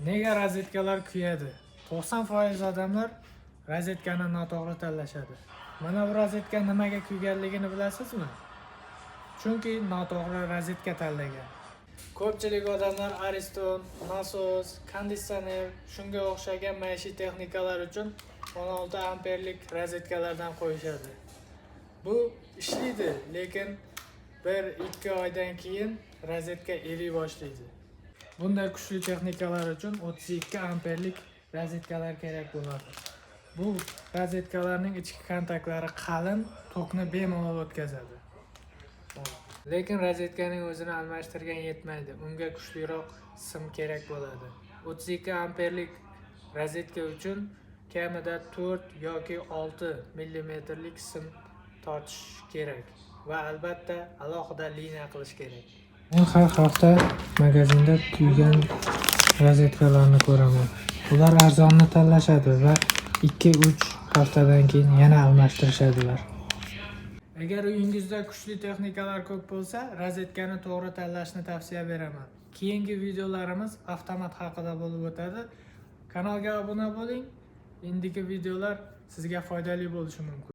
Nega rozetkalar kuyadi? 90% odamlar rozetkani noto'g'ri tanlashadi. Mana bu rozetka nimaga kuyganligini bilasizmi? Chunki noto'g'ri rozetka tanlagan. Ko'pchilik odamlar Ariston, nasos, konditsioner, shunga o'xshagan maishiy texnikalar uchun 16 amperlik rozetkalardan qo'yishadi. Bu ishlaydi, lekin 1-2 oydan keyin rozetka eriy boshlaydi. Bunday kuchli texnikalar uchun 32 amperlik rozetkalar kerak bo'ladi. Bu rozetkalarning ichki kontaktlari qalin, tokni bemalol o'tkazadi. Lekin rozetkaning o'zini almashtirgan yetmaydi. Unga kuchliroq sim kerak bo'ladi. 32 amperlik rozetka uchun kamida 4 yoki 6 millimetrlik sim tortish kerak va albatta alohida liniya qilish kerak. Men har hafta magazinda kuygan rozetkalarni ko'raman. Ular arzonni tanlashadi va 2-3 haftadan keyin yana almashtirishadilar. Agar uyingizda kuchli texnikalar ko'p bo'lsa, rozetkani to'g'ri tanlashni tavsiya beraman. Keyingi videolarimiz avtomat haqida bo'lib o'tadi. Kanalga obuna bo'ling. Endigi videolar sizga foydali bo'lishi mumkin.